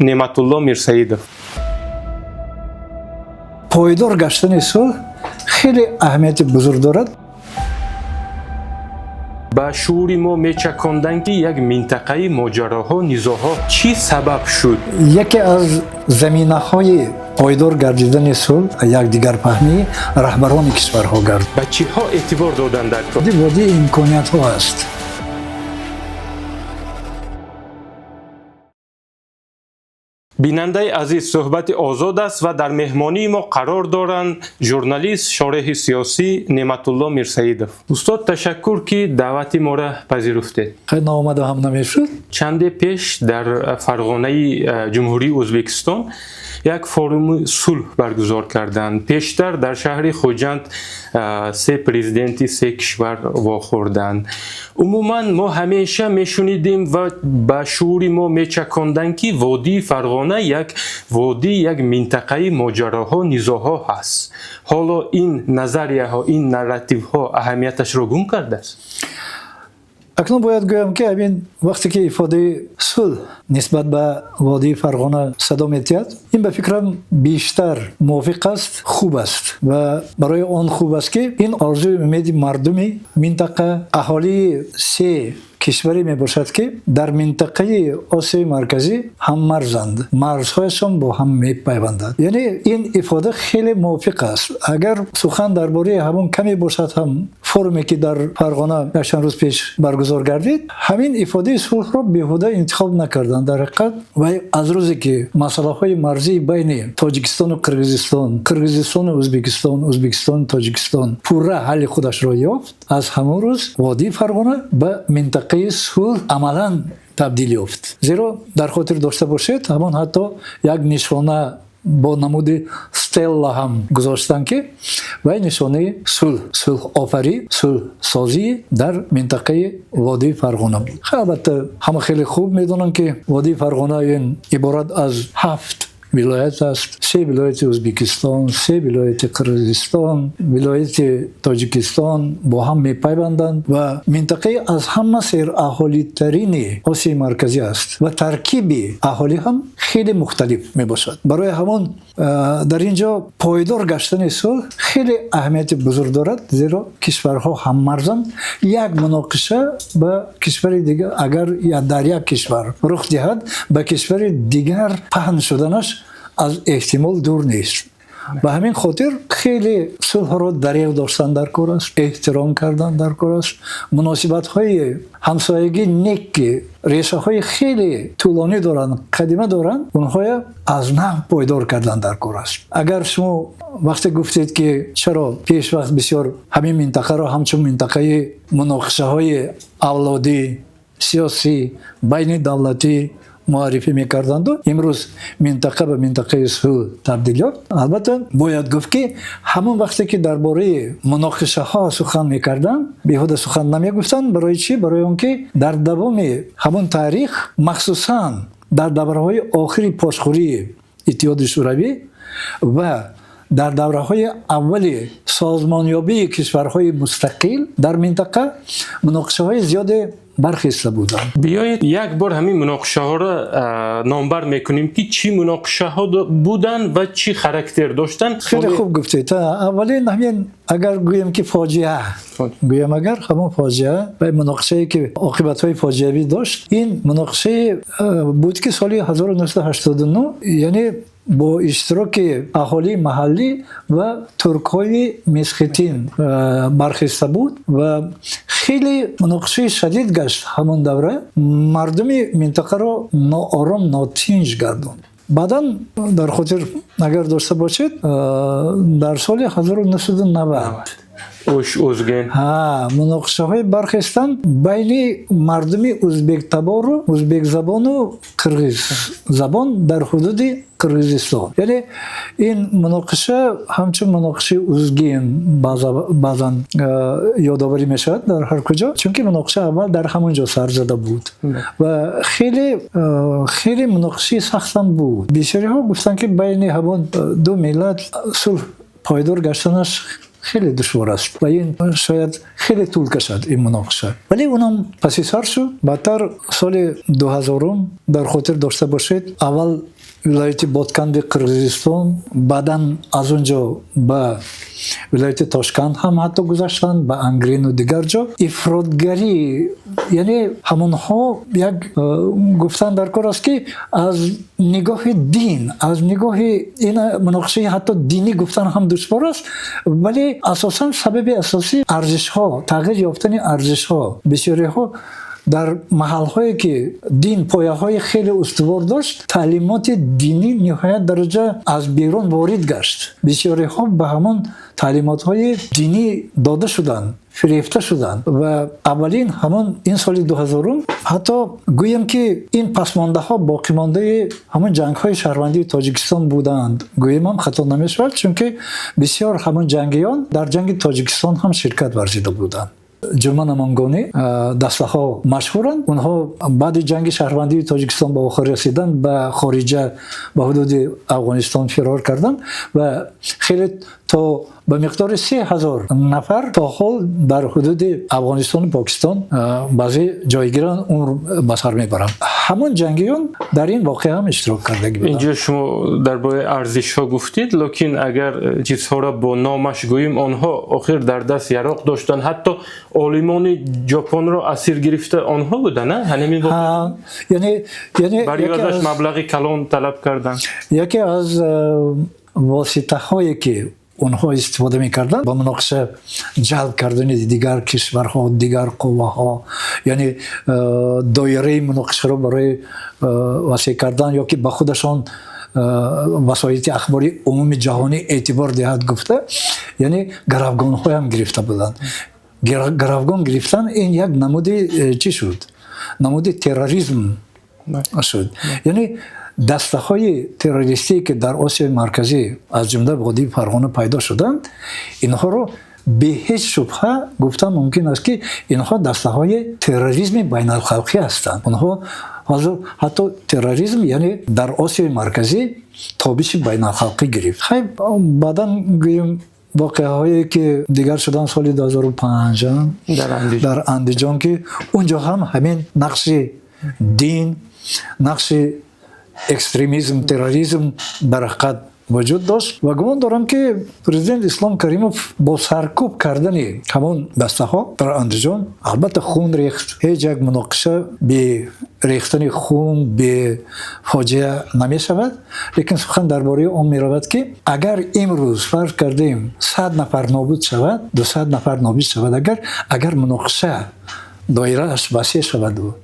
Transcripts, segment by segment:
Неъматулло Мирсаидов. Пойдор гаштани сулҳ хеле аҳамияти бузург дорад. Ба шуури мо мечаконданд, ки як минтақаи моҷароҳо, низоъҳо. Чӣ сабаб шуд? Яке аз заминаҳои пойдор гардидани сулҳ якдигарфаҳмии раҳбарони кишварҳо гард. Ба чиҳо эътибор доданд дар кор? Водии имкониятҳо аст. Бинандаи азиз, суҳбати озод аст ва дар меҳмонии мо қарор доранд журналист, шореҳи сиёсӣ Неъматулло Мирсаидов. Устод, ташаккур, ки даъвати моро пазируфтед. Хеле наомада ҳам намешуд. Чанде пеш дар Фарғонаи Ҷумҳурии Ӯзбекистон як форуми сулҳ баргузор карданд. Пештар дар шаҳри Хуҷанд се президенти се кишвар вохӯрданд. Умуман, мо ҳамеша мешунидем ва ба шуури мо мечаконданд, ки водии Фарғона як водӣ, як минтақаи моҷароҳо, низоъҳо ҳаст. Ҳоло ин назарияҳо, ин нарративҳо аҳамияташро гум кардааст? Акнун бояд гӯям, ки ҳамин вақте ки ифодаи сулҳ нисбат ба водии Фарғона садо метиҳад, ин ба фикрам бештар мувофиқ аст, хуб аст ва барои он хуб аст, ки ин орзуи умеди мардуми минтақа, аҳолии се кишваре мебошад, ки дар минтақаи Осиёи Марказӣ ҳаммарзанд, марзҳояшон бо ҳам мепайвандад. Яъне ин ифода хеле мувофиқ аст. Агар сухан дар бораи ҳамон каме бошад ҳам форуме, ки дар Фарғона якчанд рӯз пеш баргузор гардид, ҳамин ифодаи сулҳро беҳуда интихоб накарданд. Дар ҳақиқат, вай аз рӯзе ки масъалаҳои марзии байни Тоҷикистону Қирғизистон, Қирғизистону Ӯзбекистон, Ӯзбекистону Тоҷикистон пурра ҳалли худашро ёфт, аз ҳамон рӯз водии Фарғона ба минтақаи сулҳ амалан табдил ёфт. Зеро дар хотир дошта бошед, ҳамон ҳатто як нишона бо намуди стелла ҳам гузоштанд, ки вай нишонаи сулҳ, сулҳофарӣ, сулҳсозӣ дар минтақаи водии Фарғона буд. Албатта, ҳама хеле хуб медонанд, ки водии Фарғона ин иборат аз ҳафт вилоят аст: се вилояти Ӯзбекистон, се вилояти Қирғизистон, вилояти Тоҷикистон бо ҳам мепайванданд ва минтақаи аз ҳама сераҳолитарини Осиёи Марказӣ аст ва таркиби аҳолӣ ҳам хеле мухталиф мебошад. Барои ҳамон дар ин ҷо пойдор гаштани сулҳ хеле аҳамияти бузург дорад, зеро кишварҳо ҳаммарзанд. Як муноқиша ба кишвари дигар агар дар як кишвар рух диҳад, ба кишвари дигар паҳн шуданаш аз эҳтимол дур нест. Ба ҳамин хотир хеле сулҳро дареғ доштан дар кор аст, эҳтиром кардан дар кор аст. Муносибатҳои ҳамсоягӣ нек, ки решаҳои хеле тӯлонӣ доранд, қадима доранд, онҳоя аз нав пойдор кардан дар кор аст. Агар шумо вақте гуфтед, ки чаро пешвақт бисёр ҳамин минтақаро ҳамчун минтақаи муноқишаҳои авлодӣ, сиёсӣ, байни давлатӣ муаррифӣ мекарданду, имрӯз минтақа ба минтақаи сулҳ табдил ёфт, албатта, бояд гуфт, ки ҳамон вақте ки дар бораи муноқишаҳо сухан мекарданд, беҳуда сухан намегуфтанд. Барои чӣ? Барои он ки дар давоми ҳамон таърих, махсусан дар давраҳои охири пошхӯрии Иттиҳоди Шӯравӣ ва дар давраҳои аввали созмонёбии кишварҳои мустақил дар минтақа, муноқишаҳои зиёде бархеста буданд. Биёед, як бор ҳамин муноқишаҳоро номбар мекунем, ки чӣ муноқишаҳо буданд ва чӣ характер доштанд. Хеле хуб гуфтед. Аввалин ҳамин агар гӯем, ки фоҷиа гӯем, агар ҳамон фоҷиа ва муноқишае, ки оқибатҳои фоҷиавӣ дошт, ин муноқишае буд, ки соли 1989, яъне бо иштироки аҳолии маҳаллӣ ва туркҳои месхетин бархеста буд ва хеле муноқишаи шадид гашт. Ҳамон давра мардуми минтақаро ноором, нотинҷ гардонд. Баъдан дар хотир агар дошта бошед, дар соли 1990 Ош, Узген. Муноқишаҳои бархестанд байни мардуми узбектабору узбекзабону қирғиззабон дар ҳудуди Қирғизистон. Яъне ин муноқиша ҳамчун муноқишаи Узген баъзан ёдоварӣ мешавад дар ҳар куҷо, чунки муноқиша аввал дар ҳамон ҷо сар зада буд ва хеле муноқишаи сахтам буд. Бисёриҳо гуфтанд, ки байни ҳамон ду миллат сулҳ пойдор гаштанаш Хеле душвор аст ва ин шояд хеле тӯл кашад, ин муноқиша. Вале унам паси сар шуд. Баъдтар, соли 2000-ум, дар хотир дошта бошед, аввал вилояти Ботканди Қирғизистон, баъдан аз он ҷо ба вилояти Тошканд ҳам ҳатто гузаштанд, ба Ангрину дигар ҷо. Ифротгарӣ, яъне ҳамонҳо як гуфтан дар кор аст, ки аз нигоҳи дин, аз нигоҳи ин муноқишаи ҳатто динӣ гуфтан ҳам душвор аст, вале асосан сабаби асосӣ арзишҳо, тағйир ёфтани арзишҳо. Бисёриҳо дар маҳалҳое, ки дин пояҳои хеле устувор дошт, таълимоти динӣ ниҳоят дараҷа аз берун ворид гашт. Бисёриҳо ба ҳамон таълимотҳои динӣ дода шуданд, фирефта шуданд. Ва аввалин ҳамон ин соли 2000-ум, ҳатто гӯем, ки ин пасмондаҳо боқимондаи ҳамон ҷангҳои шаҳрвандии Тоҷикистон буданд, гӯем ҳам хато намешавад, чунки бисёр ҳамон ҷангиён дар ҷанги Тоҷикистон ҳам ширкат варзида буданд. Ҷума Намонгонӣ дастаҳо машҳуранд. Онҳо баъди ҷанги шаҳрвандии Тоҷикистон ба охир расидан, ба хориҷа, ба ҳудуди Афғонистон фирор карданд ва хеле то ба миқдори 3000 нафар то ҳол дар ҳудуди Афғонистону Покистон баъзе ҷойгиран умр ба сар мебаранд. Ҳамон ҷангиён дар ин воқеа ҳам иштирок кардагӣ буданд. Инҷо шумо дар бораи арзишҳо гуфтид, лекин агар чизҳоро бо номаш гӯем, онҳо охир дар даст яроқ доштанд, ҳатто олимони Ҷопонро асир гирифта онҳо буданд, на ҳамин? Яъне барои маблағи калон талаб карданд. Яке аз воситаҳое, ки онҳо истифода мекарданд ба муноқиша ҷалб кардани дигар кишварҳо, дигар қувваҳо, яъне доираи муноқишаро барои васеъ кардан ё ки ба худашон васоити ахбори умуми ҷаҳонӣ эътибор диҳад гуфта, яъне гаравгонҳоям гирифта буданд. Гаравгон гирифтан ин як намуди чӣ шуд, намуди терроризм шуд. Яъне дастаҳои террористие, ки дар Осиёи Марказӣ, аз ҷумла водии Фарғона пайдо шуданд, инҳоро бе ҳеҷ шубҳа гуфтан мумкин аст, ки инҳо дастаҳои терроризми байналхалқӣ ҳастанд. Онҳо ҳозир ҳатто терроризм, яъне дар Осиёи Марказӣ тобиши байналхалқӣ гирифт. Хай, баъдан гӯем, воқеаҳое, ки дигар шуданд, соли 2005 дар Андиҷон, ки он ҷо ҳам ҳамин нақши дин, нақши экстремизм, терроризм дар ҳақиқат вуҷуд дошт. Ва гумон дорам, ки президент Ислом Каримов бо саркӯб кардани ҳамон дастаҳо дар Андиҷон, албатта, хун рехт. Ҳеҷ як муноқиша бе рехтани хун, бе фоҷиа намешавад, лекин сухан дар бораи он меравад, ки агар имрӯз, фарз кардем, 100 нафар нобуд шавад, 200 нафар нобуд шавад, агар муноқиша доирааш васеъ шаваду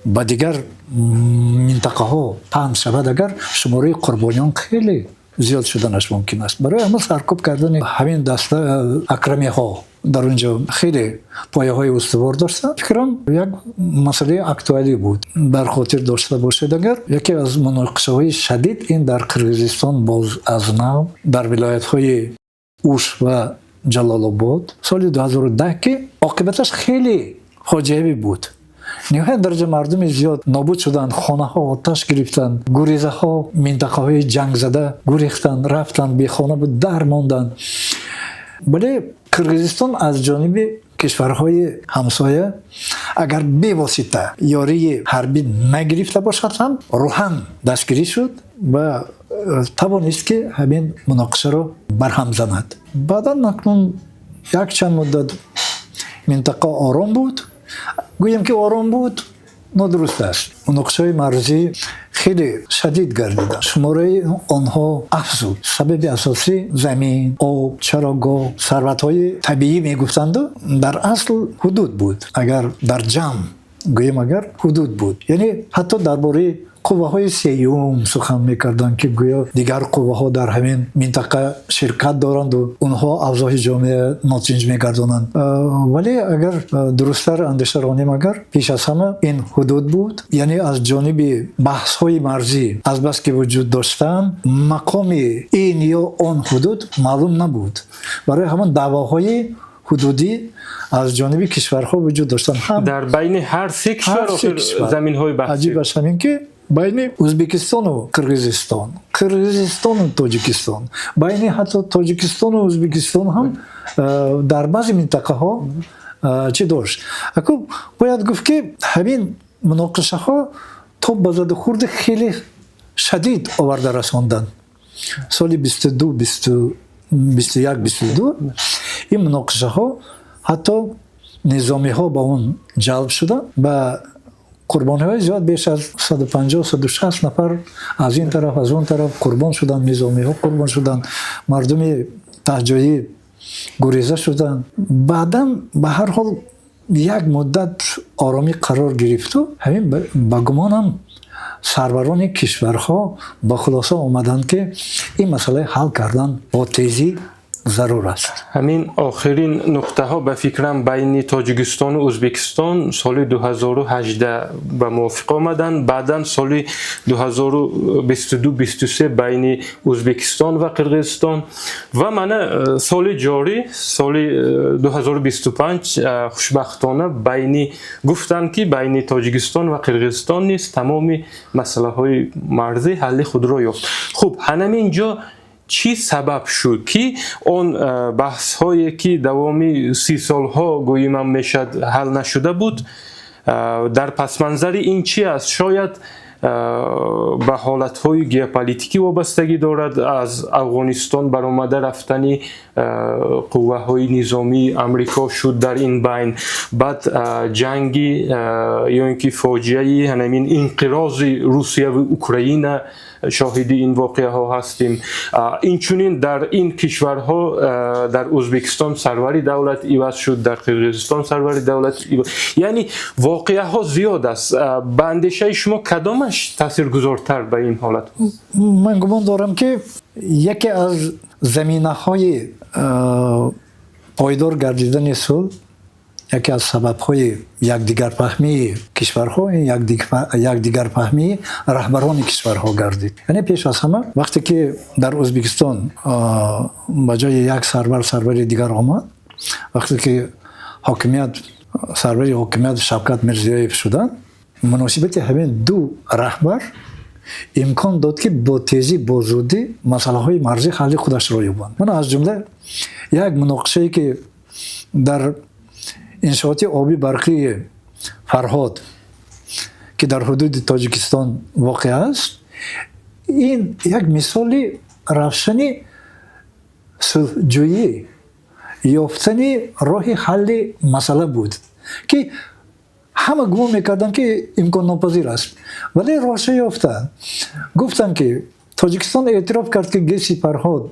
ба дигар минтақаҳо паҳн шавад, агар шумораи қурбониён хеле зиёд шуданаш мумкин аст. Барои ҳамин саркӯб кардани ҳамин даста, акрамиҳо дар он ҷо хеле пояҳои устувор доштанд, фикрам, як масъалаи актуалӣ буд. Дар хотир дошта бошед, агар яке аз муноқишаҳои шадид ин дар Қирғизистон боз аз нав дар вилоятҳои Уш ва Ҷалолобод соли 2010, ки оқибаташ хеле фоҷиавӣ буд, ниҳоят дараҷа мардуми зиёд нобуд шуданд, хонаҳо оташ гирифтанд, гурезаҳо минтақаҳои ҷангзада гурехтанд, рафтанд, бехона буд дар монданд. Вале Қирғизистон аз ҷониби кишварҳои ҳамсоя агар бевосита ёрии ҳарбӣ нагирифта бошад ҳам, рӯҳан дастгирӣ шуд ва тавонист, ки ҳамин муноқишаро барҳам занад. Баъдан акнун якчанд муддат минтақа ором буд. Гӯем, ки ором буд, нодуруст аст. Муноқишаҳои марзӣ хеле шадид гардиданд, шумораи онҳо афзуд. Сабаби асосӣ замин, об, чарогоҳ, сарватҳои табиӣ мегуфтанду, дар асл ҳудуд буд. Агар дар ҷамъ гӯем, агар ҳудуд буд, яъне ҳатто дар бораи қувваҳои сеюм сухан мекарданд, ки гӯё дигар қувваҳо дар ҳамин минтақа ширкат доранду онҳо авзои ҷомеа нотинҷ мегардонанд. Вале агар дурусттар андеша ронем, агар пеш аз ҳама ин ҳудуд буд, яъне аз ҷониби баҳсҳои марзӣ азбаски вуҷуд доштанд, мақоми ин ё он ҳудуд маълум набуд. Барои ҳамон даъвоҳои ҳудудӣ аз ҷониби кишварҳо вуҷуд доштанд. Дар байни ҳар се кишвар заминҳои баҳсӣ. Аҷибаш ҳамин, ки Байни Ӯзбекистону Қирғизистон, Қирғизистону Тоҷикистон, байни ҳатто Тоҷикистону Ӯзбекистон ҳам дар баъзе минтақаҳо чӣ дошт. Аку бояд гуфт, ки ҳамин муноқишаҳо то ба задухӯрди хеле шадид оварда расонданд. Соли 22, 21, 22 ин муноқишаҳо ҳатто низомиҳо ба он ҷалб шуданд, ба қурбониҳои зиёд, беш аз 150, 160 нафар аз ин тараф, аз он тараф қурбон шуданд, низомиҳо қурбон шуданд, мардуми таҳҷоӣ гуреза шуданд. Баъдан ба ҳар ҳол як муддат оромӣ қарор гирифту ҳамин ба гумонам сарварони кишварҳо ба хулоса омаданд, ки ин масъалаи ҳал кардан бо тезӣ зарур аст. Ҳамин охирин нуқтаҳо, ба фикрам, байни Тоҷикистону Ӯзбекистон соли 2018 ба мувофиқ омаданд, баъдан соли 2022-23 байни Ӯзбекистон ва Қирғизистон ва мана соли ҷорӣ, соли 2025, хушбахтона байни, гуфтанд, ки байни Тоҷикистон ва Қирғизистон низ тамоми масъалаҳои марзӣ ҳалли худро ёфт. Хуб, ҳанамин ҷо чӣ сабаб шуд, ки он баҳсҳое, ки давоми 30 солҳо, гӯимам мешад, ҳал нашуда буд, дар пасманзари ин чӣ аст? Шояд ба ҳолатҳои геополитикӣ вобастагӣ дорад, аз Афғонистон баромада рафтани қувваҳои низомии Амрико шуд дар ин байн, баъд ҷанги ё ин ки фоҷиаи ҳанамин инқирози Русияву Украина, шоҳиди ин воқеаҳо ҳастем. Инчунин дар ин кишварҳо, дар Ӯзбекистон сарвари давлат иваз шуд, дар Қирғизистон сарвари давлат, яъне воқеаҳо зиёд аст. Ба андешаи шумо, кадомаш таъсиргузортар ба ин ҳолат? Ман гумон дорам, ки яке аз заминаҳои пойдор гардидани сулҳ, яке аз сабабҳои якдигарфаҳмии кишварҳо, якдигарфаҳмии раҳбарони кишварҳо гардид. Яъне пеш аз ҳама, вақте ки дар Ӯзбекистон ба ҷои як сарвар сарвари дигар омад, вақте ки ҳокимият, сарвари ҳокимият Шавкат Мирзиёев шуданд, муносибати ҳамин ду раҳбар имкон дод, ки бо тезӣ, бо зудӣ масъалаҳои марзӣ ҳалли худашро ёбанд. Мана, аз ҷумла як муноқишае, ки дар иншооти оби барқии Фарҳод, ки дар ҳудуди Тоҷикистон воқеъ аст, ин як мисоли равшани сулҳҷӯӣ, ёфтани роҳи ҳалли масъала буд, ки ҳама гумон мекарданд, ки имконнопазир аст, вале роҳша ёфтанд. Гуфтанд, ки Тоҷикистон эътироф кард, ки ГЭСи Фарҳод,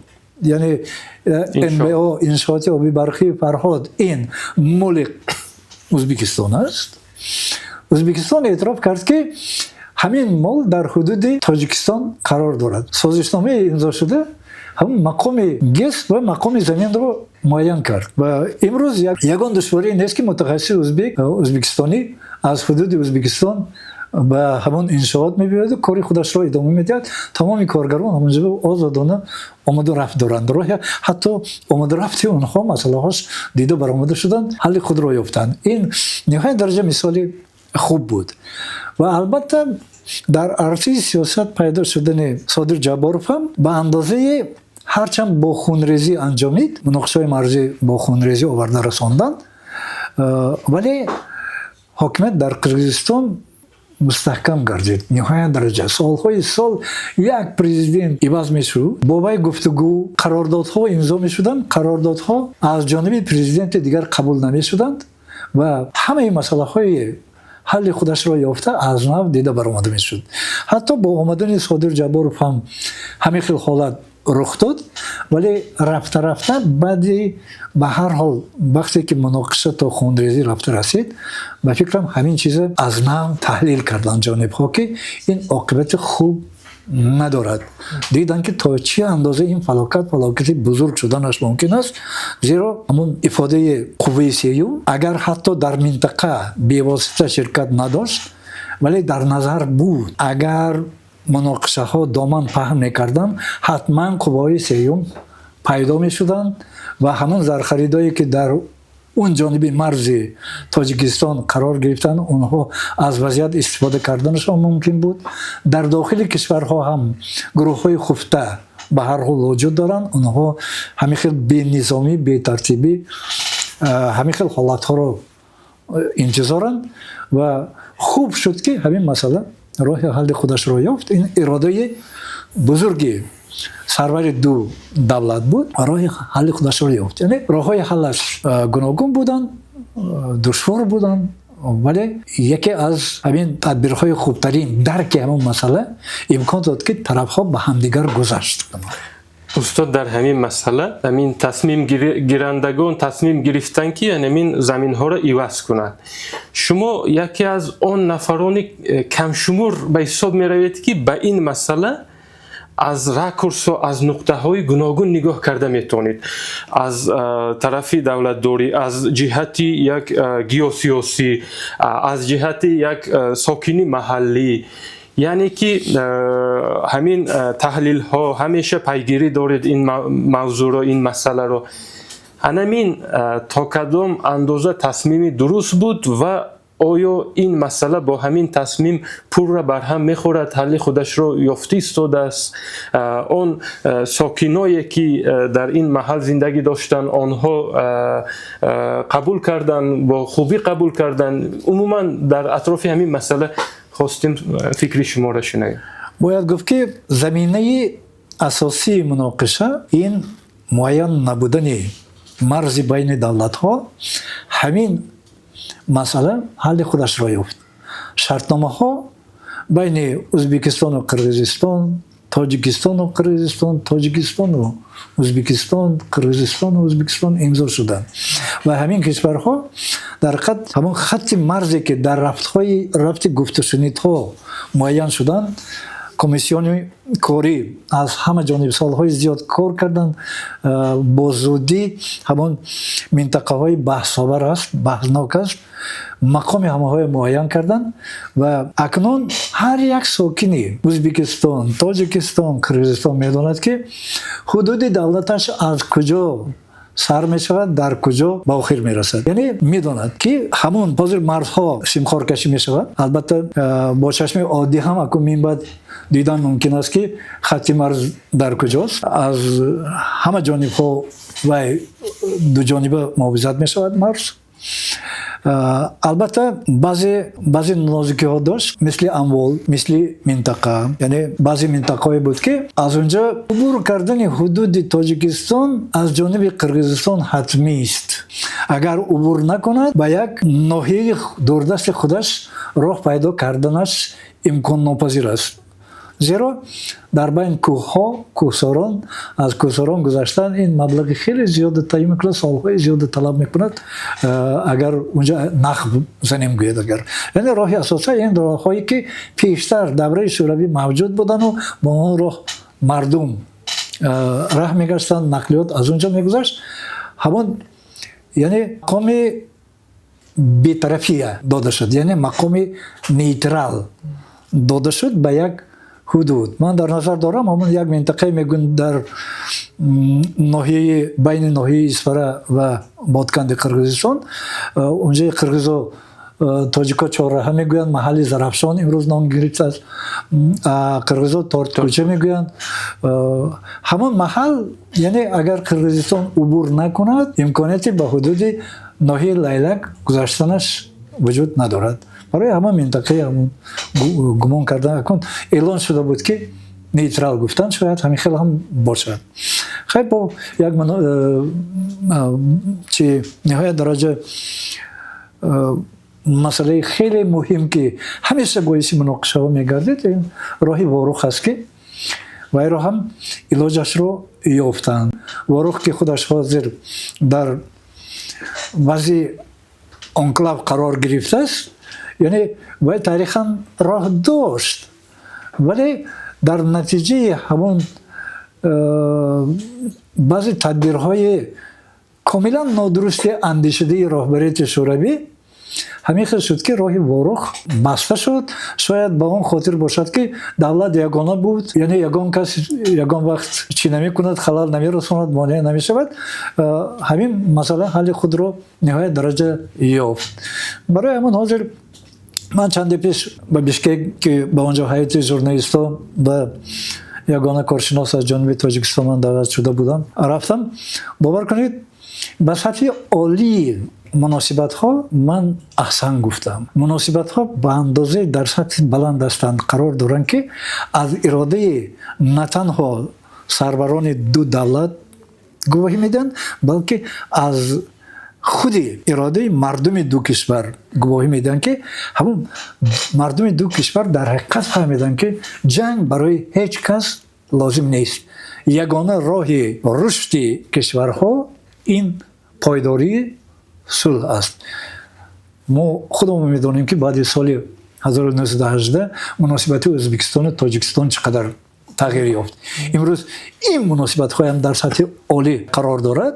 яъне НБО, иншооти оби барқии Фарҳод, ин моли Ӯзбекистон аст. Ӯзбекистон эътироф кард, ки ҳамин мол дар ҳудуди Тоҷикистон қарор дорад. Созишномаи имзо шуда ҳамин мақоми ГЭС ва мақоми заминро муайян кард ва имрӯз ягон душворӣ нест, ки мутахассиси узбек, ӯзбекистонӣ аз ҳудуди Ӯзбекистон ба ҳамон иншоот мебиёяду кори худашро идома медиҳад. Тамоми коргарон ҳамонҷо озодона омаду рафт доранд. Роҳи ҳатто омаду рафти онҳо масъалаҳош дида баромада шуданд, ҳалли худро ёфтанд. Ин ниҳоят дараҷа мисоли хуб буд. Ва албатта дар арсаи сиёсат пайдо шудани Содир Ҷабборов ҳам ба андозаи, ҳарчанд бо хунрезӣ анҷомид, муноқишаҳои марзӣ бо хунрезӣ оварда расонданд, вале ҳокимият дар Қирғизистон мустаҳкам гардид ниҳоят дараҷа. Солҳои сол як президент иваз мешуд, бо вай гуфтугӯ, қарордодҳо имзо мешуданд, қарордодҳо аз ҷониби президенти дигар қабул намешуданд ва ҳамаи масъалаҳои ҳалли худашро ёфта, аз нав дида баромада мешуд. Ҳатто бо омадани Содир Ҷабборов ҳам ҳамин хел ҳолат рух дод, вале рафта рафта баъди, ба ҳар ҳол, вақте ки муноқиша то хунрезӣ рафта расид, ба фикрам, ҳамин чиза аз нав таҳлил карданд ҷонибҳо, ки ин оқибати хуб надорад. Диданд, ки то чӣ андоза ин фалокат фалокати бузург шуданаш мумкин аст, зеро ҳамун ифодаи қувваи сеюм, агар ҳатто дар минтақа бевосита ширкат надошт, вале дар назар буд, агар муноқишаҳо доман паҳн мекарданд, ҳатман қувваҳои сеюм пайдо мешуданд ва ҳамон зархаридое, ки дар Он ҷониби марзи Тоҷикистон қарор гирифтанд, онҳо аз вазъият истифода карданашон мумкин буд. Дар дохили кишварҳо ҳам гурӯҳҳои хуфта ба ҳар ҳол вуҷуд доранд. Онҳо ҳамин хел бенизомӣ, бетартибӣ, ҳамин хел ҳолатҳоро интизоранд ва хуб шуд, ки ҳамин масъала роҳи ҳалли худашро ёфт. Ин иродаи бузурги сарвари ду давлат буд ва роҳи ҳалли худашро ёфт. Яъне роҳҳои ҳаллаш гуногун буданд, душвор буданд, вале яке аз ҳамин тадбирҳои хубтарин дарки ҳамон масъала имкон дод, ки тарафҳо ба ҳамдигар гузашт кунанд. Устод, дар ҳамин масъала ҳамин тасмимгирандагон тасмим гирифтанд, ки ҳамин заминҳоро иваз кунанд. Шумо яке аз он нафарони камшумор ба ҳисоб меравед, ки ба ин масъала аз ракурсҳо, аз нуқтаҳои гуногун нигоҳ карда метавонед: аз тарафи давлатдорӣ, аз ҷиҳати як геосиёсӣ, аз ҷиҳати як сокини маҳаллӣ. Яъне ки ҳамин таҳлилҳо ҳамеша пайгирӣ доред ин мавзӯъро, ин масъаларо. Анамин то кадом андоза тасмими дуруст буд ва оё ин масъала бо ҳамин тасмим пурра барҳам мехӯрад, ҳалли худашро ёфта истодааст? Он сокиное, ки дар ин маҳал зиндагӣ доштанд, онҳо қабул карданд, бо хубӣ қабул карданд? Умуман, дар атрофи ҳамин масъала хостем фикри шуморо шунавем. Бояд гуфт, ки заминаи асосии муноқиша ин муайян набудани марзи байни давлатҳо. Ҳамин масъала ҳалли худашро ёфт. Шартномаҳо байни Ӯзбекистону Қирғизистон, Тоҷикистону Қирғизистон, Тоҷикистону Ӯзбекистон, Қирғизистону Ӯзбекистон имзо шуданд ва ҳамин кишварҳо дар ҳақиқат ҳамон хатти марзе, ки дар рафтҳои рафти гуфтушунидҳо муайян шуданд, комиссиони корӣ аз ҳама ҷониб солҳои зиёд кор карданд. Бо зудӣ ҳамон минтақаҳои баҳсовар аст, баҳснок аст, мақоми ҳамаҳоя муайян карданд ва акнун ҳар як сокини Ӯзбекистон, Тоҷикистон, Қирғизистон медонад, ки ҳудуди давлаташ аз куҷо сар мешавад, дар куҷо ба охир мерасад. Яъне медонад, ки ҳамон ҳозир марзҳо симхоркашӣ мешавад. Албатта, бо чашми оддӣ ҳам акун минбаъд дидан мумкин аст, ки хатти марз дар куҷост. Аз ҳама ҷонибҳо вай дуҷониба муҳофизат мешавад марз. Албатта, баъзе нозикиҳо дошт, мисли амвол, мисли минтақа. Яъне баъзе минтақаҳое буд, ки аз онҷо убур кардани ҳудуди Тоҷикистон аз ҷониби Қирғизистон ҳатмист. Агар убур накунад, ба як ноҳияи дурдасти худаш роҳ пайдо карданаш имконнопазир аст, зеро дар байни кӯҳҳо, кӯҳсорон, аз кӯҳсорон гузаштан ин маблағи хеле зиёде таъин мекунад, солҳои зиёде талаб мекунад, агар унҷа нах занем гӯяд агар. Яъне роҳи асоса ин роҳҳое, ки пештар давраи Шӯравӣ мавҷуд будану бо он роҳ мардум раҳ мегаштанд, нақлиёт аз он ҷо мегузашт. Ҳамон, яъне мақоми бетарафия дода шуд, яъне мақоми нейтрал дода шуд ба як ҳудуд. Ман дар назар дорам ҳамон як минтақае мегӯянд дар ноҳияи байни ноҳияи Исфара ва Ботканди Қирғизистон. Унҷои қирғизо, тоҷико чорраҳа мегӯянд, маҳалли Зарафшон имрӯз ном гирифтааст, қирғизо Торткӯча мегӯянд. Ҳамон маҳал, яъне агар Қирғизистон убур накунад, имконияти ба ҳудуди ноҳияи Лайлак гузаштанаш вуҷуд надорад. Барои ҳамон минтақаи ҳамон гумон кардан акун эълон шуда буд, ки нейтрал гуфтан, шояд ҳамин хел ҳам бошад. Хай, бо як чи ниҳоят дараҷа масъалаи хеле муҳим, ки ҳамеша боиси муноқишаҳо мегардид, ин роҳи Ворух аст, ки вайро ҳам илоҷашро ёфтанд. Ворух, ки худаш ҳозир дар вазъи анклав қарор гирифтааст, яъне вай таърихан роҳ дошт, вале дар натиҷаи ҳамон баъзе тадбирҳои комилан нодурусти андешидаи роҳбарияти Шӯравӣ. Ҳамин хел шуд, ки роҳи Ворух баста шуд. Шояд ба он хотир бошад, ки давлат ягона буд, яъне ягон кас ягон вақт чӣ намекунад, халал намерасонад, монеа намешавад. Ҳамин масъала ҳалли худро ниҳоят дараҷа ёфт. Барои ҳамон ҳозир ман чанде пеш ба Бишкек, ки ба онҷо ҳайати журналистҳо ба ягона коршинос аз ҷониби Тоҷикистон ман даъват шуда будам, рафтам. Бовар кунед, ба сатҳи олии муносибатҳо ман аҳсан гуфтам. Муносибатҳо ба андозаи дар сатҳи баланд ҳастанд, қарор доранд, ки аз иродаи на танҳо сарварони ду давлат гувоҳӣ медиҳанд, балки аз худи иродаи мардуми ду кишвар гувоҳӣ медиҳанд, ки ҳамун мардуми ду кишвар дар ҳақиқат фаҳмиданд, ки ҷанг барои ҳеҷ кас лозим нест. Ягона роҳи рушди кишварҳо ин пойдории сулҳ аст. Мо худамон медонем, ки баъди соли 1918 муносибати Ӯзбекистону Тоҷикистон чӣ қадар тағйир ёфт. Имрӯз ин муносибатҳоям дар сатҳи олӣ қарор дорад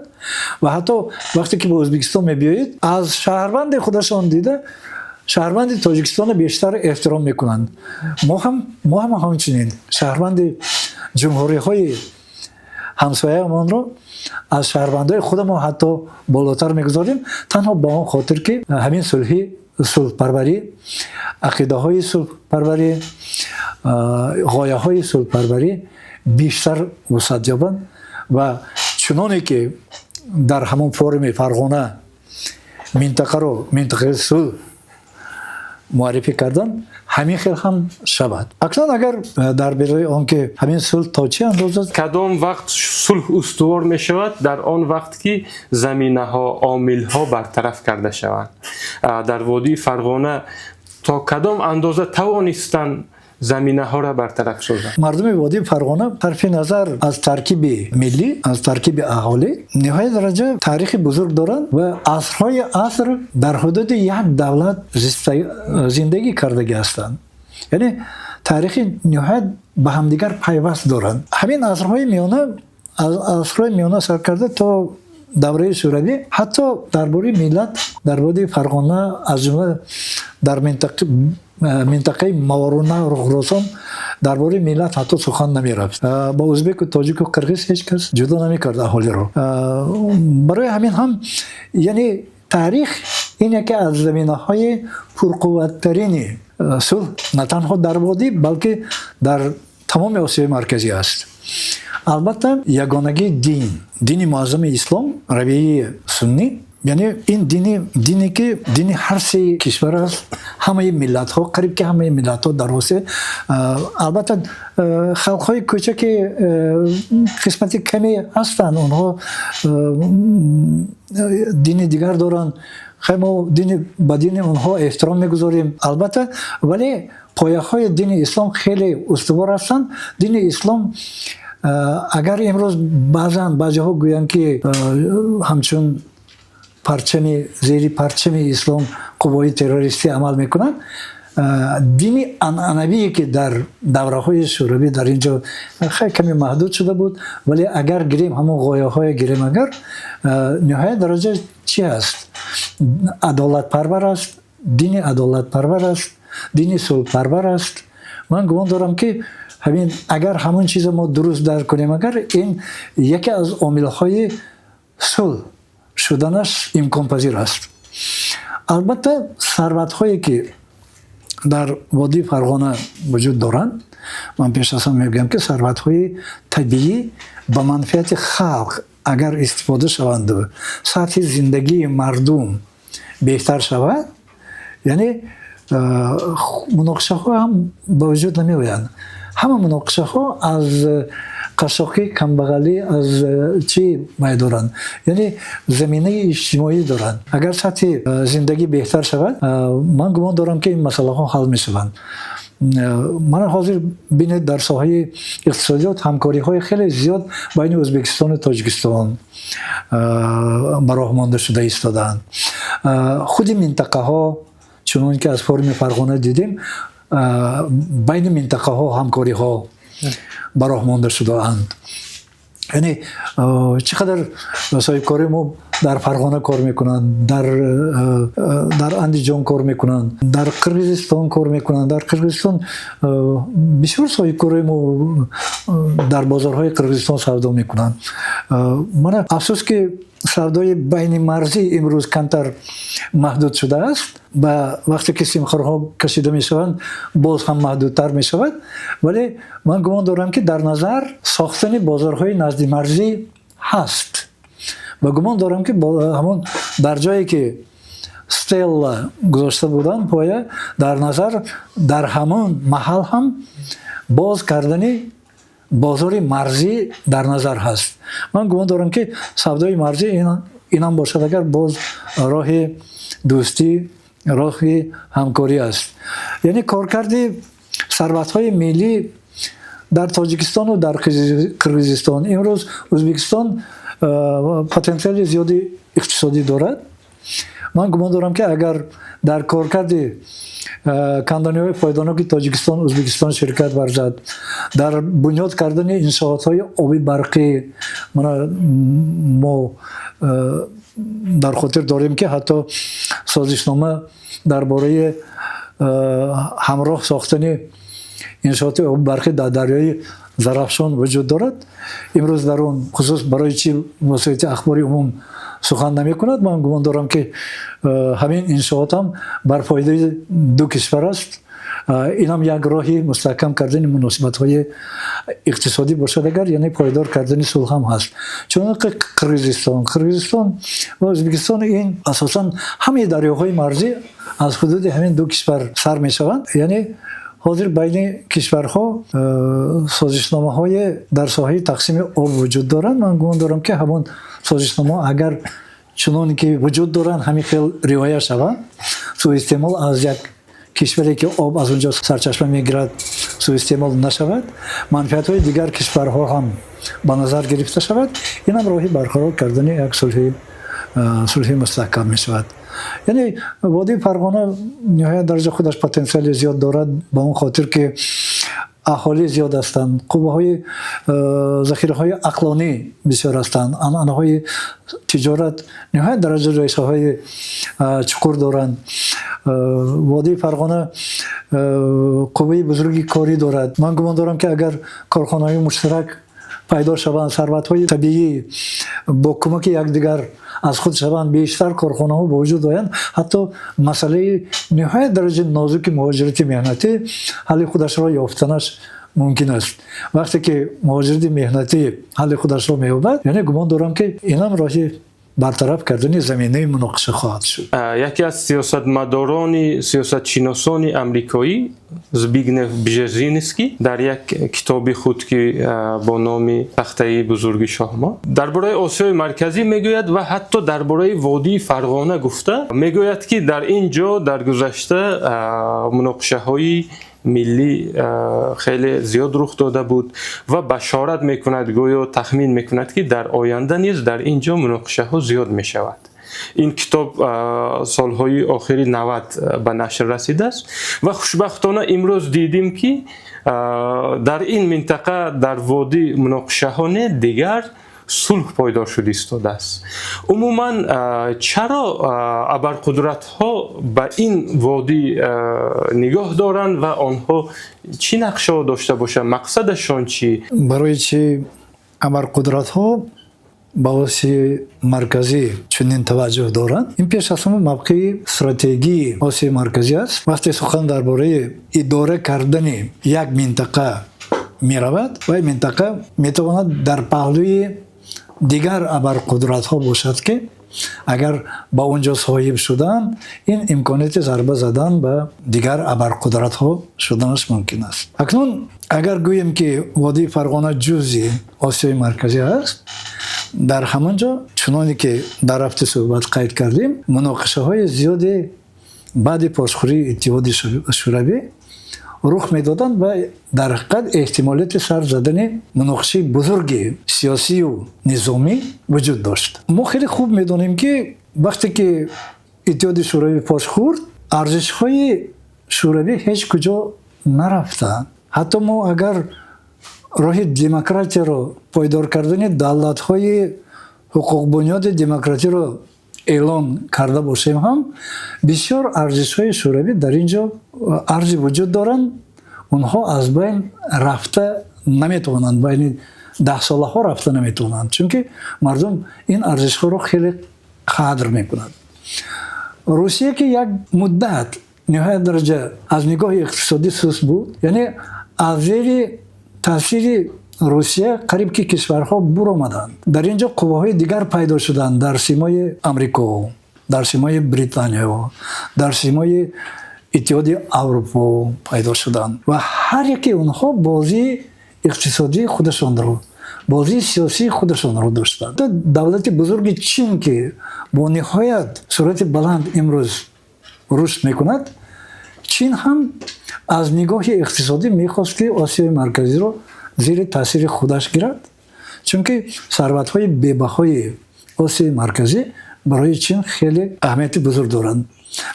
ва ҳатто вақте ки ба Ӯзбекистон мебиёед, аз шаҳрванди худашон дида шаҳрванди Тоҷикистонро бештар эҳтиром мекунанд. Мо ҳам ҳамчунин шаҳрванди ҷумҳуриҳои ҳамсояамонро аз шаҳрвандои худамон ҳатто болотар мегузорем, танҳо ба он хотир, ки ҳамин сулҳи сулҳпарварӣ, ақидаҳои сулҳпарварӣ, ғояҳои сулҳпарварӣ бештар вусъат ёбанд ва чуноне ки дар ҳамон форуми Фарғона минтақаро минтақаи сулҳ муаррифӣ кардан, ҳамин хел ҳам шавад. Акнун агар дар бораи он ки ҳамин сулҳ то чӣ андоза Кадом вақт сулҳ устувор мешавад? Дар он вақт ки заминаҳо, омилҳо бартараф карда шаванд. Дар водии Фарғона то кадом андоза тавонистанд заминаҳоро бартараф созанд? Мардуми водии Фарғона, сарфи назар аз таркиби миллӣ, аз таркиби аҳолӣ, ниҳоят дараҷа таърихи бузург доранд ва асрҳои аср дар ҳудуди як давлат зиндагӣ кардагӣ ҳастанд, яъне таърихи ниҳоят ба ҳамдигар пайваст доранд. Ҳамин асрҳои миёна, аз асрҳои миёна сар карда то давраи Шӯравӣ, ҳатто дар бораи миллат дар водии Фарғона, аз ҷумла дар минтақаи Мовароуннаҳр, Хуросон, дар бораи миллат ҳатто сухан намерафт. Ба узбеку, тоҷику, қирғиз ҳеҷ кас ҷудо намекард аҳолиро. Барои ҳамин ҳам, яъне таърих ин яке аз заминаҳои пурқувваттарини сулҳ на танҳо дар водӣ, балки дар тамоми Осиёи Марказӣ аст. Албатта, ягонагии дин, дини муаззами ислом, равияи суннӣ, яъне ин дине ки дини ҳар се кишвар аст, ҳамаи миллатҳо, қариб ки ҳамаи миллатҳо дар Осиё, албатта, халқҳои кӯчаки қисмати каме ҳастанд, онҳо дини дигар доранд. Хай, мо ба дини онҳо эҳтиром мегузорем, албатта, вале пояҳои дини ислом хеле устувор ҳастанд. Дини ислом, агар имрӯз баъзан баъзеҳо гӯянд, ки ҳамчун парчами, зери парчами ислом қувваҳои террористӣ амал мекунанд, дини анъанавие ки дар давраҳои Шӯравӣ дар ин ҷо хеле каме маҳдуд шуда буд, вале агар гирем, ҳамон ғояҳое гирем, агар ниҳоят дараҷа чи аст, адолатпарвар аст, дини адолатпарвар аст, дини сулҳпарвар аст. Ман гумон дорам, ки ҳамин агар ҳамон чизо мо дуруст дарк кунем, агар ин яке аз омилҳои сулҳ шуданаш имконпазир аст. Албатта, сарватҳое ки дар водии Фарғона вуҷуд доранд, ман пеш аз ҳама мегӯям, ки сарватҳои табиӣ ба манфиати халқ агар истифода шаванду сатҳи зиндагии мардум беҳтар шавад, яъне муноқишаҳо ҳам ба вуҷуд намеоянд. Ҳама муноқишаҳо аз қашшоқӣ, камбағалӣ, аз чӣ май доранд, яъне заминаи иҷтимоӣ доранд. Агар сатҳи зиндагӣ беҳтар шавад, ман гумон дорам, ки ин масъалаҳо ҳал мешаванд. Мана ҳозир бинед, дар соҳаи иқтисодиёт ҳамкориҳои хеле зиёд байни Ӯзбекистону Тоҷикистон ба роҳ монда шуда истодаанд. Худи минтақаҳо, чунон ки аз форуми Фарғона дидем, байни минтақаҳо ҳамкориҳо ба роҳ монда шудаанд. Яъне чӣ қадар соҳибкори мо Дар Фарғона кор мекунанд, дар Андиҷон кор мекунанд, дар Қирғизистон кор мекунанд. Дар Қирғизистон бисёр соҳибкорои мо дар бозорҳои Қирғизистон савдо мекунанд. Мана, афсӯс, ки савдои байни марзӣ имрӯз камтар маҳдуд шудааст ва вақте ки симхорҳо кашида мешаванд, боз ҳам маҳдудтар мешавад. Вале ман гумон дорам, ки дар назар сохтани бозорҳои наздимарзӣ ҳаст ва гумон дорам, ки ҳамон дар ҷое ки стела гузошта буданд, поя, дар назар дар ҳамон маҳал ҳам боз кардани бозори марзӣ дар назар ҳаст. Ман гумон дорам, ки савдои марзӣ инам бошад агар, боз роҳи дӯстӣ, роҳи ҳамкорӣ аст. Яъне коркарди сарватҳои миллӣ дар Тоҷикистону дар Қирғизистон. Имрӯз Ӯзбекистон потенсиали зиёди иқтисодӣ дорад. Ман гумон дорам, ки агар дар коркарди канданиҳои фоиданоки Тоҷикистон Ӯзбекистон ширкат варзад, дар бунёд кардани иншоотҳои оби барқӣ, мана, мо дар хотир дорем, ки ҳатто созишнома дар бораи ҳамроҳ сохтани иншооти оби барқӣ дар дарёи Зарафшон вуҷуд дорад. Имрӯз дар он хусус барои чӣ васоити ахбори умум сухан намекунад? Ман гумон дорам, ки ҳамин иншоот ҳам бар фоидаи ду кишвар аст. Инам як роҳи мустаҳкам кардани муносибатҳои иқтисодӣ бошад агар, яъне пойдор кардани сулҳ ҳам ҳаст. Чунон ки Қирғизистон ва Ӯзбекистон, ин асосан ҳамаи дарёҳои марзӣ аз ҳудуди ҳамин ду кишвар сар мешаванд. Яъне ҳозир байни кишварҳо созишномаҳое дар соҳаи тақсими об вуҷуд доранд. Ман гумон дорам, ки ҳамон созишномаҳо агар чуноне ки вуҷуд доранд, ҳамин хел риоя шаванд, суистеъмол аз як кишваре, ки об аз онҷо сарчашма мегирад, суистеъмол нашавад, манфиатҳои дигар кишварҳо ҳам ба назар гирифта шавад, инам роҳи барқарор кардани як сулҳи мустаҳкам мешавад. Яъне водии Фарғона ниҳоят дараҷа худаш потенсиали зиёд дорад, ба он хотир ки аҳолӣ зиёд ҳастанд, қувваҳои захираҳои ақлонӣ бисёр ҳастанд, анъанаҳои тиҷорат ниҳоят дараҷа решаҳои чуқур доранд. Водии Фарғона қувваи бузурги корӣ дорад. Ман гумон дорам, ки агар корхонаҳои муштарак пайдо шаванд, сарватҳои табиӣ бо кӯмаки якдигар аз худ шаванд, бештар корхонаҳо ба вуҷуд оянд, ҳатто масъалаи ниҳоят дараҷаи нозуки муҳоҷирати меҳнатӣ ҳалли худашро ёфтанаш мумкин аст. Вақте ки муҳоҷирати меҳнатӣ ҳалли худашро меёбад, яъне гумон дорам, ки инам роҳи бартараф кардани заминаи муноқиша хоҳад шуд. Яке аз сиёсатмадорони, сиёсатшиносони амрикоӣ Збигнев Бжезинский дар як китоби худ, ки бо номи «Тахтаи бузурги шоҳмот», дар бораи Осиёи Марказӣ мегӯяд ва ҳатто дар бораи водии Фарғона гуфта мегӯяд, ки дар ин ҷо дар гузашта муноқишаҳои миллӣ хеле зиёд рух дода буд ва башорат мекунад, гӯё тахмин мекунад, ки дар оянда низ дар ин ҷо муноқишаҳо зиёд мешавад. Ин китоб солҳои охири 90 ба нашр расидааст ва хушбахтона имрӯз дидем, ки дар ин минтақа, дар водӣ, муноқишаҳо не, дигар сулҳ пойдор шуда истодааст. Умуман, чаро абарқудратҳо ба ин водӣ нигоҳ доранд ва онҳо чӣ нақшаҳо дошта бошанд, мақсадашон чӣ? Барои чӣ абарқудратҳо ба Осиёи Марказӣ чунин таваҷҷӯҳ доранд? Ин пеш аз ҳама мавқеи стратегии Осиёи Марказӣ аст. Вақте сухан дар бораи идора кардани як минтақа меравад, вай минтақа метавонад дар паҳлӯи дигар абарқудратҳо бошад, ки агар ба он ҷо соҳиб шуданд, ин имконияти зарба задан ба дигар абарқудратҳо шуданаш мумкин аст. Акнун агар гӯем, ки водии Фарғона ҷузъи Осиёи Марказӣ аст, дар ҳамон ҷо, чуноне ки дар рафти суҳбат қайд кардем, муноқишаҳои зиёде баъди пошхӯрии Иттиҳоди Шӯравӣ рух медоданд ва дар ҳақиқат эҳтимолияти сар задани муноқишаи бузурги сиёсию низомӣ вуҷуд дошт. Мо хеле хуб медонем, ки вақте ки Иттиҳоди Шӯравӣ пош хӯрд, арзишҳои Шӯравӣ ҳеҷ куҷо нарафтанд. Ҳатто мо агар роҳи демократияро пойдор кардани давлатҳои Ҳуқуқбунёди демократиро эълон карда бошем ҳам, бисёр арзишҳои шӯравӣ дар ин ҷо арзи вуҷуд доранд. Онҳо аз байн рафта наметавонанд, байни даҳсолаҳо рафта наметавонанд, чунки мардум ин арзишҳоро хеле қадр мекунад. Русия, ки як муддат ниҳоят дараҷа аз нигоҳи иқтисодӣ суст буд, яъне аз зери таъсири Русия қариб ки кишварҳо буромаданд, дар ин ҷо қувваҳои дигар пайдо шуданд дар симои Амрико, дар симои Британия, дар симои Иттиҳоди Аврупо пайдо шуданд ва ҳар яке онҳо бозии иқтисодии худашонро, бозии сиёсии худашонро доштанд. Давлати бузурги Чин, ки бо ниҳоят суръати баланд имрӯз рушд мекунад, Чин ҳам аз нигоҳи иқтисодӣ мехост, ки Осиёи Марказиро зери таъсири худаш гирад, чунки сарватҳои бебаҳои Осиёи Марказӣ барои Чин хеле аҳамияти бузург доранд.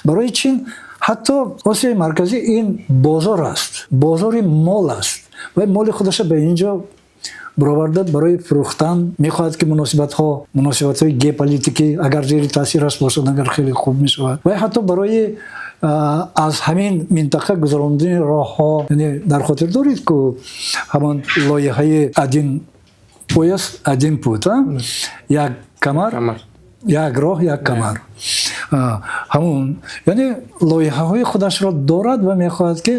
Барои Чин ҳатто Осиёи Марказӣ ин бозор аст, бозори мол аст ва моли худаша ба ин ҷо бароварда барои фурӯхтан мехоҳад, ки муносибатҳои геополитикӣ агар зери таъсираш бошад, агар хеле хуб мешавад ва ҳатто барои аз ҳамин минтақа гузарондани роҳҳо. Яъне дар хотир доред, ку ҳамон лоиҳаи «Один пояс, один путь», як камар, як роҳ, як камар, ҳамон яъне лоиҳаҳои худашро дорад ва мехоҳад, ки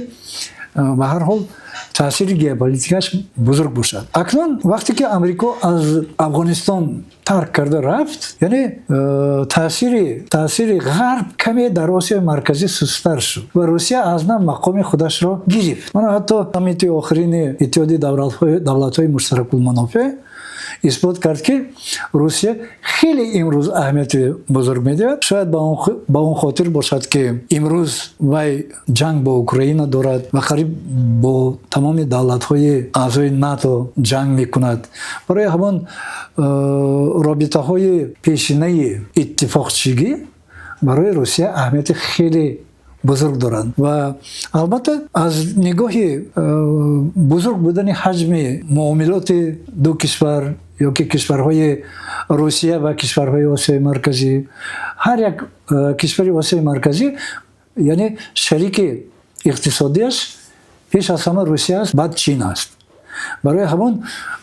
ба ҳар ҳол таъсири геополитикаш бузург бошад. Акнун вақте ки Амрико аз Афғонистон тарк карда рафт, яъне таъсири Ғарб каме дар Осиёи Марказӣ сусттар шуд ва Русия аз нав мақоми худашро гирифт. Мана ҳатто саммити охирини Иттиҳоди давлатҳои муштаракулманофеъ исбот кард, ки Русия хеле имрӯз аҳамияти бузург медиҳад. Шояд ба он хотир бошад, ки имрӯз вай ҷанг бо Украина дорад ва қариб бо тамоми давлатҳои аъзои НАТО ҷанг мекунад. Барои ҳамон робитаҳои пешинаи иттифоқчигӣ барои Русия аҳамияти хеле бузург доранд ва албатта аз нигоҳи бузург будани ҳаҷми муомилоти ду кишвар ё ки кишварҳои Русия ва кишварҳои Осиёи Марказӣ, ҳар як кишвари Осиёи Марказӣ, яъне шарики иқтисодиаш пеш аз ҳама Русия аст, баъд Чин аст. Барои ҳамон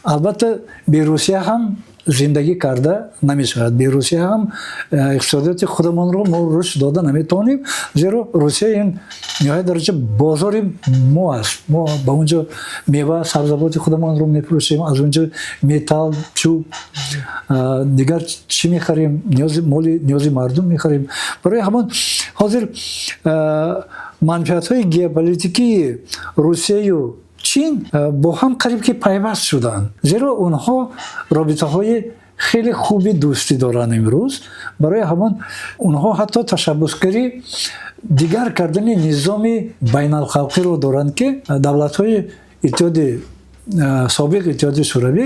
албатта бе Русия ҳам зиндагӣ карда намешавад, бе Русия ҳам иқтисодиёти худамонро мо рушд дода наметавонем, зеро Русия ин ниҳоят дараҷа бозори мо аст. Мо ба он ҷо мева, сабзавоти худамонро мефурӯшем, аз он ҷо металл, чӯб, дигар чӣ мехарем, моли ниёзи мардум мехарем. Барои ҳамон ҳозир манфиатҳои геополитикии Русияю Чин бо ҳам қариб ки пайваст шуданд, зеро онҳо робитаҳои хеле хуби дӯстӣ доранд имрӯз. Барои ҳамон онҳо ҳатто ташаббускарӣ дигар кардани низоми байналхалқиро доранд, ки давлатҳои иттиҳоди собиқ Иттиҳоди Шӯравӣ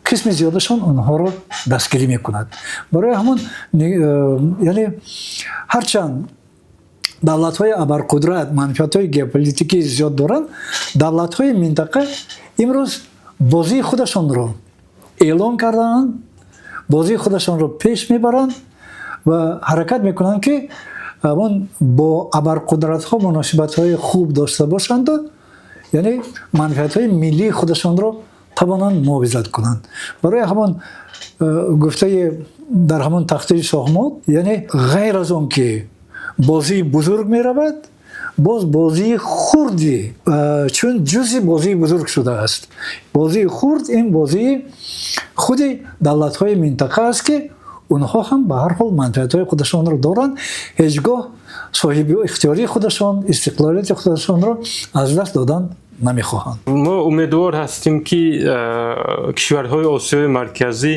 қисми зиёдашон онҳоро дастгирӣ мекунад. Барои ҳамон яъне ҳарчанд давлатҳои абарқудрат манфиатҳои геополитикӣ зиёд доранд, давлатҳои минтақа имрӯз бозии худашонро эълон кардаанд, бозии худашонро пеш мебаранд ва ҳаракат мекунанд, ки ҳамон бо абарқудратҳо муносибатҳои хуб дошта бошанду яъне манфиатҳои миллии худашонро тавонанд муҳофизат кунанд. Барои ҳамон гуфтаи дар ҳамон тахтаи шоҳмот, яъне ғайр аз он ки бозии бузург меравад, боз бозии хурди чун ҷузъи бозии бузург шудааст. Бозии хурд ин бозии худи давлатҳои минтақа аст, ки онҳо ҳам ба ҳар ҳол манфиатҳои худашонро доранд, ҳеҷ гоҳ соҳиби ихтиёрии худашон, истиқлолияти худашонро аз даст додан намехоҳанд. Мо умедвор ҳастем, ки кишварҳои Осиёи Марказӣ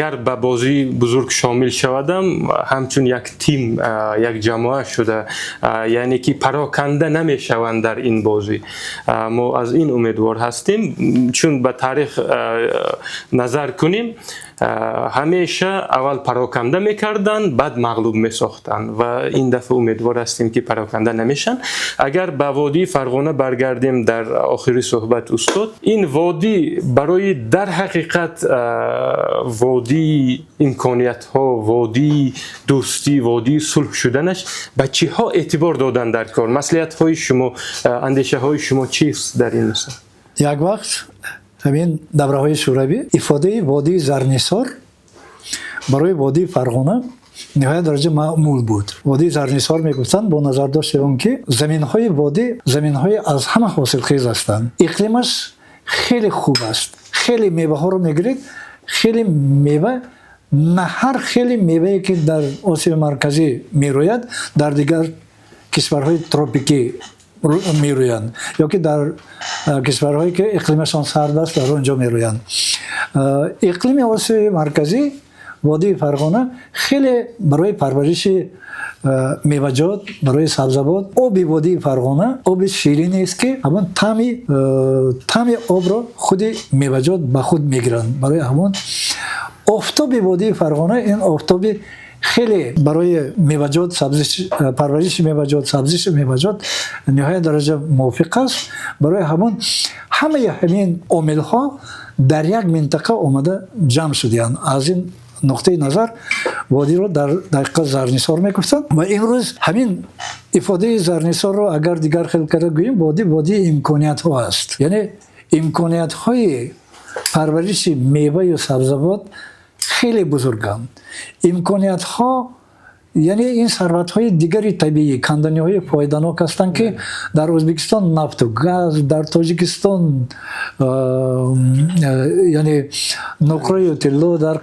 гар ба бозии бузург шомил шавадам, ҳамчун як тим, як ҷамоа шуда, яъне ки пароканда намешаванд дар ин бозӣ. Мо аз ин умедвор ҳастем, чун ба таърих назар кунем. Ҳамеша аввал пароканда мекарданд, баъд мағлуб месохтанд ва ин дафъа умедвор ҳастем, ки пароканда намешанд. Агар ба водии Фарғона баргардем дар охири суҳбат, устод, ин водӣ барои дар ҳақиқат водии имкониятҳо, водии дӯстӣ, водии сулҳ шуданаш ба чиҳо эътибор додан дар кор? Маслиҳатҳои шумо, андешаҳои шумо чист дар ин мисол? Як вақт ҳамин давраҳои Шӯравӣ ифодаи водии Зарнисор барои водии Фарғона ниҳоят дараҷа маъмул буд. Водии Зарнисор мегуфтанд бо назардошти он, ки заминҳои водӣ заминҳои аз ҳама ҳосилхез ҳастанд, иқлимаш хеле хуб аст, хеле меваҳоро мегиред, хеле мева, на ҳар хеле мевае, ки дар Осиёи Марказӣ мерӯяд, дар дигар кишварҳои тропикӣ мерӯянд ё ки дар кишварҳое, ки иқлимашон сард аст, дар он ҷо мерӯянд. Иқлими Осиёи Марказӣ, водии Фарғона хеле барои парвариши меваҷот, барои сабзавот. Оби водии Фарғона оби ширинест, ки ҳамон таъми обро худи меваҷот ба худ мегиранд. Барои ҳамон офтоби водии Фарғона, ин офтоби хеле барои меваҷот, парвариши меваҷот, сабзиши меваҷот ниҳоят дараҷа мувофиқ аст. Барои ҳамон ҳамаи ҳамин омилҳо дар як минтақа омада ҷамъ шудаанд. Аз ин нуқтаи назар водиро дар дақиқа Зарнисор мегуфтанд ва имрӯз ҳамин ифодаи Зарнисорро агар дигар хел карда гӯем, водӣ водии имкониятҳо аст. Яъне имкониятҳои парвариши меваю сабзавот хеле бузурганд. Имкониятҳо, яъне ин сарватҳои дигари табиӣ, канданиҳои фоиданок ҳастанд, ки дар Ӯзбекистон нафту газ, дар Тоҷикистон яъне нуқраю тилло, дар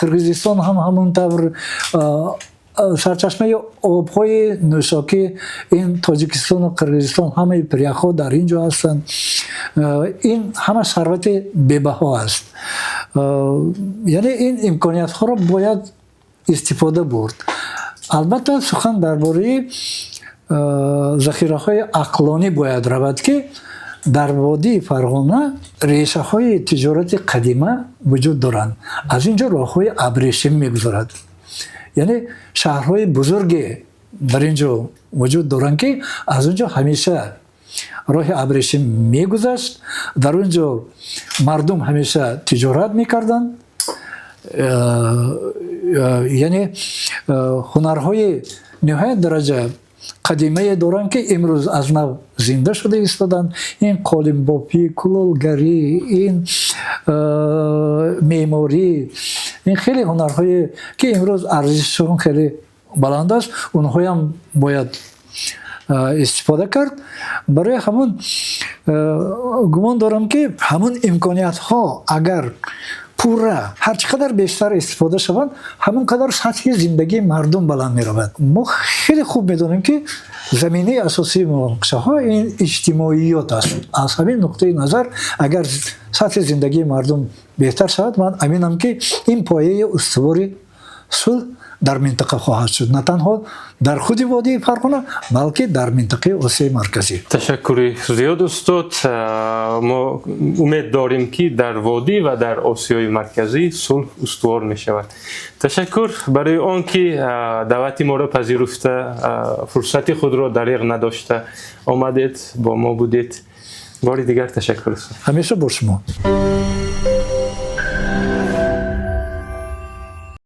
Қирғизистон ҳам ҳамон тавр сарчашмаи обҳои нӯшокӣ, ин Тоҷикистону Қирғизистон ҳамаи пиряхҳо дар ин ҷо ҳастанд. Ин ҳама сарвати бебаҳо аст. Яъне ин имкониятҳоро бояд истифода бурд. Албатта, сухан дар бораи захираҳои ақлонӣ бояд равад, ки дар водии Фарғона решаҳои тиҷорати қадима вуҷуд доранд. Аз ин ҷо роҳҳои абрешим мегузарад, яъне шаҳрҳои бузурге дар ин ҷо вуҷуд доранд, ки аз он ҷо ҳамеша роҳи абрешим мегузашт. Дар он ҷо мардум ҳамеша тиҷорат мекарданд, яъне ҳунарҳои ниҳоят дараҷа қадимае доранд, ки имрӯз аз нав зинда шуда истоданд. Ин қолинбофӣ, кулолгарӣ, ин меъморӣ, ин хеле ҳунарҳое, ки имрӯз арзишшон хеле баланд аст, онҳоям бояд истифода кард. Барои ҳамон гумон дорам, ки ҳамон имкониятҳо агар пурра ҳарчи қадар бештар истифода шаванд, ҳамон қадар сатҳи зиндагии мардум баланд меравад. Мо хеле хуб медонем, ки заминаи асосии муноқишаҳо ин иҷтимоиёт аст. Аз ҳамин нуқтаи назар агар сатҳи зиндагии мардум беҳтар шавад, ман аминам, ки ин пояи устувори сулҳ дар минтақа хоҳад шуд, на танҳо дар худи водии Фарғона, балки дар минтақаи Осиёи Марказӣ. Ташаккури зиёд, устод. Мо умед дорем, ки дар водӣ ва дар Осиёи Марказӣ сулҳ устувор мешавад. Ташаккур барои он ки даъвати моро пазируфта, фурсати худро дареғ надошта омадед, бо мо будед. Бори дигар ташаккур, устод. Ҳамеша бо шумо.